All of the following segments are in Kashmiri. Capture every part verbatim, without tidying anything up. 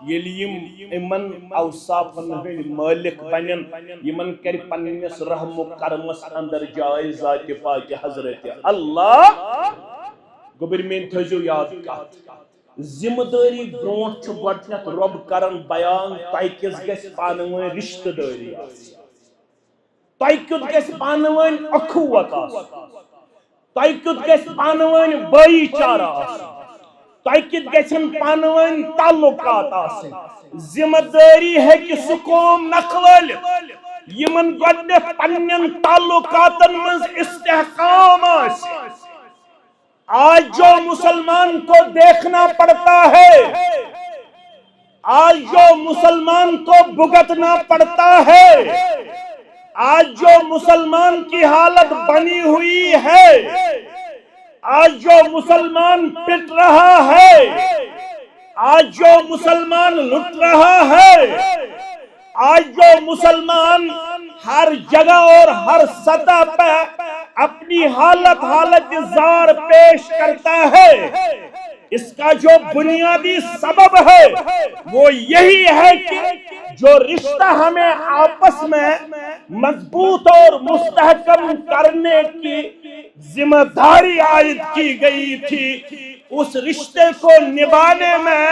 ییٚلہِ یِم یِمن اوصافن ہٕنٛدۍ مٲلِک بنن، یِمن کرِ پننِس رحم و کرمس اندر جاے ذاتِ پاکِ حضرت اللہ۔ گوٚبرۍ میٲنۍ، تھٲیزیو یاد کتھ، ذمہٕ دٲری برونٛٹھ چھُ گۄڈٕنیتھ رۄب کران بیان، تۄہہِ کِژھ گژھِ پانہٕ ؤنۍ رشتہٕ دٲری آسٕنۍ، تۄہہِ کیُتھ گژھِ پانہٕ ؤنۍ اخوت آسُن، تۄہہِ کیُتھ گژھِ پانہٕ ؤنۍ بٲیی چارٕ آسُن، تۄہہِ کیُتھ گژھن پانہٕ ؤنۍ تعلقات آسٕنۍ۔ ذمہٕ دٲری ہیٚکہِ سُہ قوم نکھٕ وٲلِتھ، یِمن گۄڈٕنیتھ پننٮ۪ن تعلقاتن منٛز استحکام آسہِ۔ آج جو مسلمان کو دیکھنا پڑتا ہے، آج جو مسلمان کو بھگتنا پڑتا ہے، آج جو مسلمان کی حالت بنی ہوئی ہے، آج جو مسلمان پٹ رہا ہے، آج جو مسلمان لٹ رہا ہے، آج جو مسلمان ہر جگہ اور ہر سطح پر اپنی حالت، حالت زار پیش کرتا ہے، اس کا جو بنیادی سبب ہے، وہ یہی ہے کہ جو رشتہ ہمیں آپس میں مضبوط اور مستحکم کرنے کی ذمہ داری عائد کی گئی تھی، اس رشتے کو نبھانے میں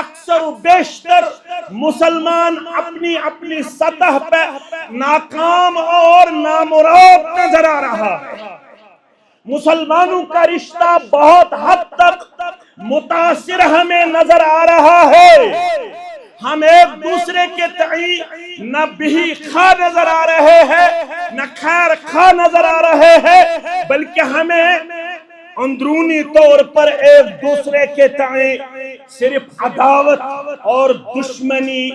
اکثر و بیشتر مسلمان اپنی اپنی سطح پہ ناکام اور نامراد نظر آ رہا ہے۔ مسلمانوں کا رشتہ بہت حد تک متاثر ہمیں نظر آ رہا ہے۔ ہم ایک دوسرے کے تئیں نہ بہی خواہ نظر آ رہے ہیں، نہ خیر خواہ نظر آ رہے ہیں، بلکہ ہمیں اندرونی طور پر ایک دوسرے کے تئیں صرف عداوت اور دشمنی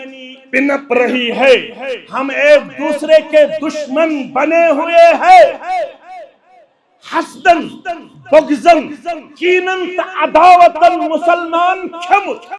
پنپ رہی ہے۔ ہم ایک دوسرے کے دشمن بنے ہوئے ہیں۔ حسدن، بغضن، کینن تہٕ عداوتن مسلمان کھیوٚمُت۔